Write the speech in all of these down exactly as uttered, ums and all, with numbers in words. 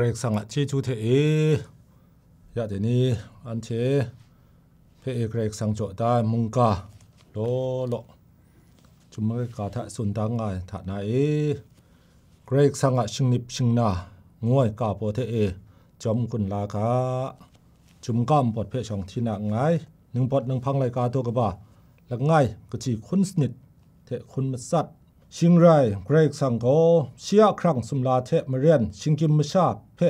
Karai Kasang a chyeju hte e, ya dai ni, anhte hpe e Karai Kasang jaw da ai mungga law law, chyum ai ga hta tsun da nga ai hta na e, Karai Kasang a shingnip shingna ngu ai ga baw hte e jawm n-gun la ga, chyum ga npawt hpe shawng hti na nngai, ningpawt ninghpang laika daw kaba langai, kaji hkun sanit hte hkun matsat. Shing rai, Karai Kasang gaw shi a hkrang sumla hte maren shinggyim masha hpe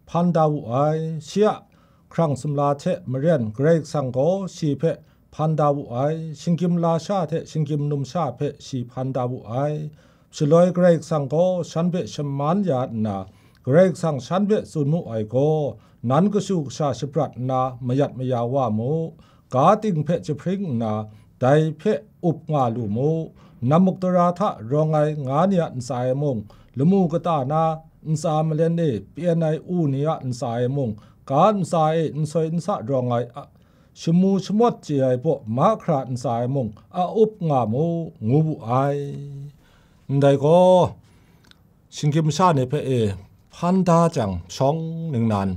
hpan da wu ai, shi a hkrang sumla hte maren Karai Kasang gaw shi hpe hpan da wu ai, shinggyim lasha hte shinggyim numsha hpe shi hpan da wu ai. Shaloi Karai Kasang gaw shan hpe shaman ya nna, Karai Kasang shan hpe tsun mu ai gaw, nan kashu kasha shaprat nna mayat maya wa mu, ga ting hpe jahpring nna, dai hpe up nga lu mu. Nammukdara hta rawng ai nga ni a ntsa e mung, lamu kata na ntsa malen e pyen ai u ni a ntsa e mung, ga ntsa e nsoi nsa rawng ai a, shamu shamawt chye ai baw mahkra ntsa e mung a up nga mu, ngu wu ai. Ndai gaw, shinggyim masha ni hpe e hpan da jang shawng ningnan,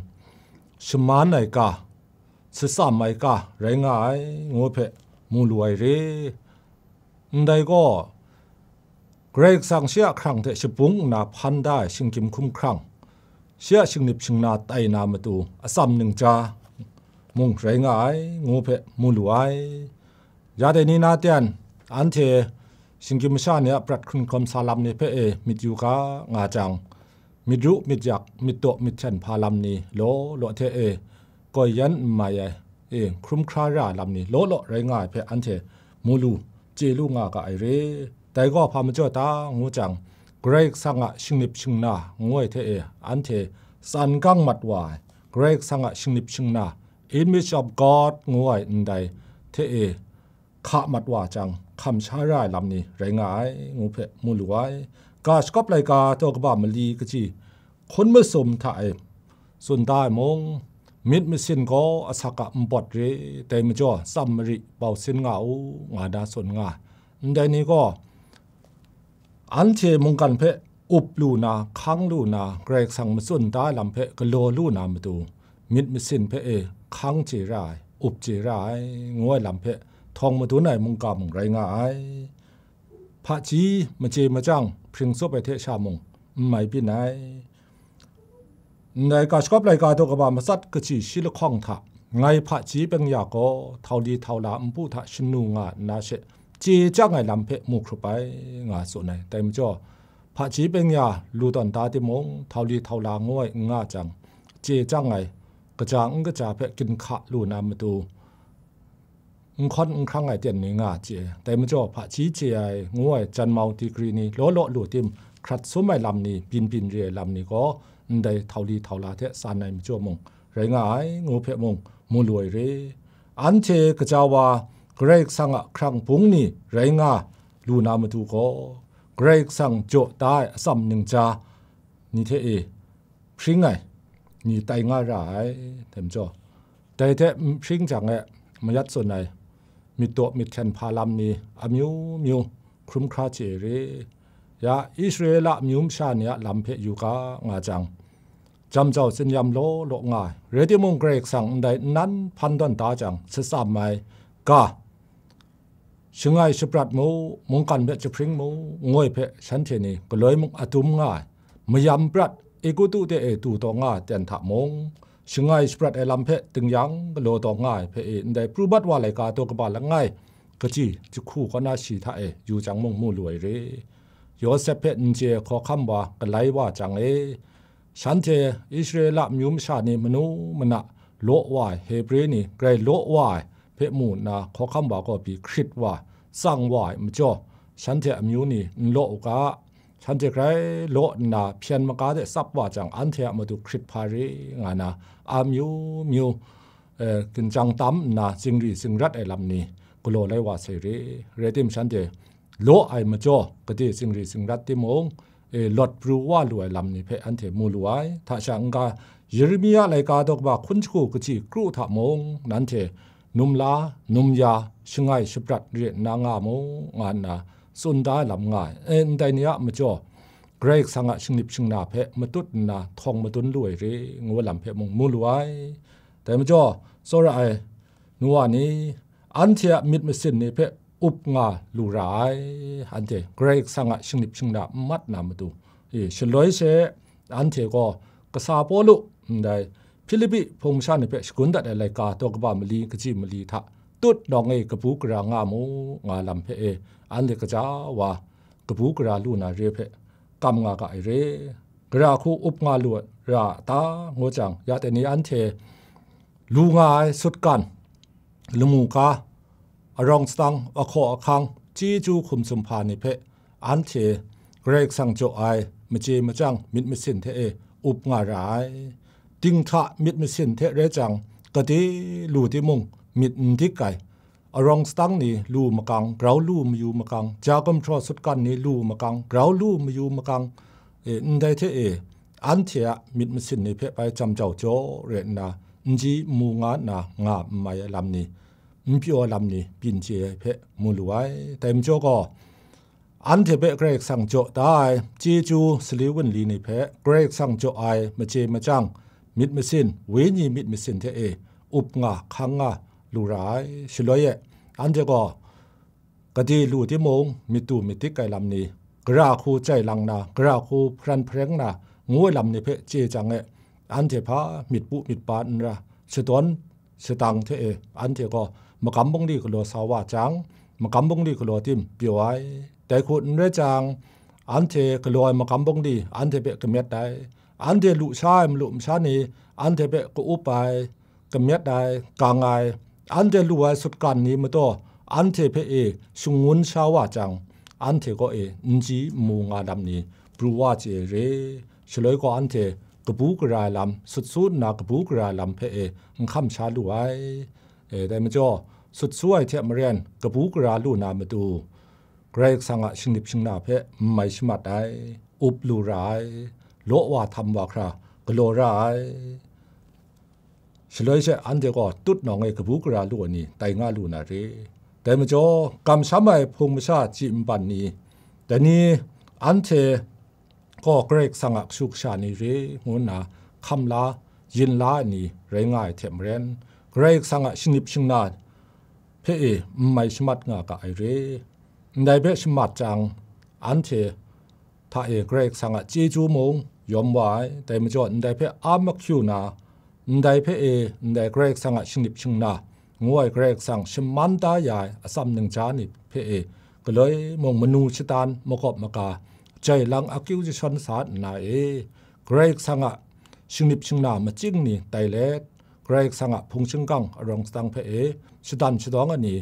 shaman ai ga, shatsam ai ga rai nga ai, ngu hpe mu lu ai re. Ndai gaw, Karai Kasang shi a hkrang hte shabung nna hpan da ai shinggyim hkumhkrang, shi a shingnip shingna tai na matu atsam ningja mung rai nga ai, ngu hpe mu lu ai. Ya dai ni na ten, anhte shinggyim masha ni a prat hkrun hkawm sa lam ni hpe e myit yu ga nga jang, myit ru myit yak, myit daw myit hten hpa lam ni law law hte e, gaw yan n mai ai, e, hkrum hkra ra lam ni law law rai nga ai hpe anhte mu lu, chye lu nga ga ai re. Dai gaw hpa majaw ta ngu jang, Karai Kasang a shingnip shingna ngu ai hte e, anhte tsan gang mat wa ai, Karai Kasang a shingnip shingna, image of God ngu ai ndai hte e, hka mat wa jang, hkam sha ra ai lam ni rai nga ai, ngu hpe mu lu ai. Ga shakawp laika daw kaba mali kaji hkun masum hta e tsun da ai mung, myit masin gaw asak a npawt re, dai majaw tsam mari bau sin nga u, nga na tsun nga ai. Ndai ni gaw, anhte mungkan hpe up lu na, hkang lu na, Karai Kasang matsun da ai lam hpe galaw lu na matu, myit masin hpe e hkang chye ra ai, up chye ra ai, ngu ai lam hpe htawng madun ai mungga mung rai nga ai. Hpaji, machye machyang, hpring tsup ai hte sha mung, n mai byin ai. Ndai ga shakawp laika daw kaba matsat kaji shi lahkawng hta, ngai hpaji byeng ya gaw, htau li htau la npu hta shanu nga nna she, chye chyang ai lam hpe mu hkrup ai, nga tsun ai. Dai majaw, hpaji byeng ya lu tawn da timung, htau li htau la ngu ai n nga jang, chye chyang ai, kaja n kaja hpe ginhka lu na matu, n hkawn n hkrang ai ten ni nga chye ai. Dai majaw, hpaji chye ai ngu ai janmau digri ni law law lu tim, hkrat sum ai lam ni, byin byin re ai lam ni gaw, ndai htau li htau la hte san ai majaw mung, rai nga ai, ngu hpe mung, mu lu ai re. Anhte gaja wa Karai Kasang a hkrang bung ni rai nga lu na matu gaw, Karai Kasang jaw da ai atsam ningja ni hte e, hpring ai ni tai nga ra ai, dai majaw, dai hte n hpring jang e mayat tsun ai, myit daw myit hkyen hpa lam ni amyu myu hkrum hkra chye re. Ya, Israela amyu masha ni a lam hpe yu ga nga jang, jam jau tsin-yam law law nga ai, rai timung, Karai Kasang ndai nnan hpan tawn da jang, shatsam ai ga, shangai shaprat mu, mungkan hpe jahpring mu, ngu ai hpe shanhte ni galoi mung adum nga ai, mayam prat, Egutu de e du taw nga ai ten hta mung, shangai shaprat ai lam hpe dingyang galaw taw nga ai hpe e, ndai pru mat wa laika daw kaba langai, kaji jahku kaw na shi hta e yu jang mung mu lu ai re. Yawsep hpe n chye ai hkawhkam wa galai wa jang e, shanhte Israela amyu masha ni manu mana law wa ai Hebre ni grai law wa ai hpe mu nna, hkawhkam wa gaw pyi hkrit wa, tsang wa ai majaw, shanhte amyu ni n law u ga, shanhte grai law nna hpyen maga de tsap wa jang, anhte a matu hkrit hpa re nga na, amyu myu, eh, ginjang tam nna zingri zingrat ai lam ni galaw lai wa sai re. Rai tim, shanhte law ai majaw, gade zingri zingrat timung, e, lawt pru wa lu ai lam ni hpe anhte mu lu ai. Hta sha n-ga, Yeremia laika daw kaba hkun jahku kaji kru hta mung, nanhte num la, num ya, shangai shaprat re nna nga mu, nga nna tsun da ai lam nga ai. E, ndai ni a majaw, Karai Kasang a shingnip shingna hpe matut nna htawng madun lu ai re, ngu ai lam hpe mung mu lu ai. Dai majaw, tsawra ai nu wa ni, anhte a myit masin ni hpe up nga lu ra ai, anhte Karai Kasang a shingnip shingna n mat na matu, e, shaloi she, anhte gaw kasa Pawlu, ndai Hpilipi hpung masha ni hpe shagun dat ai laika daw kaba mali, kaji mali hta tut nawng e kabu gara nga mu, nga lam hpe e, anhte gaja wa kabu gara lu na re hpe kam nga ga ai re. Gara hku up nga lu ra ta, ngu jang, ya dai ni anhte lu nga ai sutgan, lamu ga, arawng sadang, ahkaw ahkang, chyeju hkum sumhpa ni hpe anhte Karai Kasang jaw ai maje machyang myit masin hte e up nga ra ai. Dinghta myit masin hte rai jang, gade lu timung myit n dik ai, arawng sadang ni lu makang, grau lu mayu makang, ja gumhpraw sutgan ni lu makang, grau lu mayu makang, e, ndai hte e, anhte a myit masin ni hpe bai jam jau jaw rai nna, n ji n mu nga nna nga n mai ai lam ni, n pyaw ai lam ni byin chye ai hpe mu lu ai. Dai majaw gaw, anhte hpe Karai Kasang jaw da ai chyeju sali wunli ni hpe Karai Kasang jaw ai maje machyang, myit masin, wenyi myit masin hte e up nga hkang nga lu ra ai. Shaloi e, anhte gaw gade lu timung, myit du myit dik ai lam ni, gara hku jai lang na, gara hku hparan hpareng na, ngu ai lam ni hpe chye jang e, anhte hpa myit pu myit pa n ra, shadawn shadang hte e, anhte gaw magam bungli galaw sa wa jang, magam bungli galaw tim pyaw ai. Dai hku n rai jang, anhte galaw ai magam bungli anhte hpe kamyet ai, anhte lusha ai malu masha ni anhte hpe ka-up ai, kamyet ai, gang ai, anhte lu ai sutgan ni mataw anhte hpe e shangun sha wa jang, anhte kaw e n ji n mu nga lam ni pru wa chye re. Shaloi gaw anhte kabu gara ai lam, sut su nna kabu gara ai lam hpe e n hkam sha lu ai. E, dai majaw, sut su ai hte maren kabu gara lu na matu, Karai Kasang a shingnip shingna hpe n mai shamat ai, up lu ra ai, law wa htam wa hkra galaw ra ai. Shaloi she anhte gaw tut nawng e kabu gara lu ai ni tai nga lu na re. Dai majaw, kamsham ai hpung masha chyi nban ni, dai ni anhte gaw Karai Kasang a kashu kasha ni re ngu nna hkam la, yin la ai ni rai nga ai hte maren, Karai Kasang a shingnip shingna hpe e n mai shamat nga ga ai re. Ndai hpe shamat jang, anhte hta e Karai Kasang a chyeju mung yawm wa ai, dai majaw ndai hpe a mahkyu na, ndai hpe e ndai Karai Kasang a shingnip shingna ngu ai Karai Kasang shaman da ya ai atsam ningja ni hpe e galoi mung manu shadan magawp maga, jai lang akyu jashawn sa nna e, Karai Kasang a shingnip shingna machying ni tai let, Karai Kasang a hpung shingkang arawng sadang hpe e shadan shadawng ai ni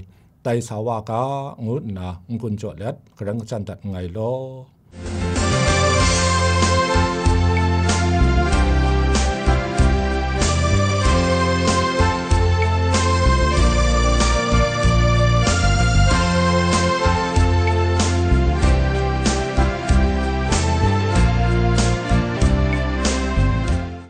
tai sa wa ga, ngu nna n-gun jaw let, garang kachyan dat nngai law.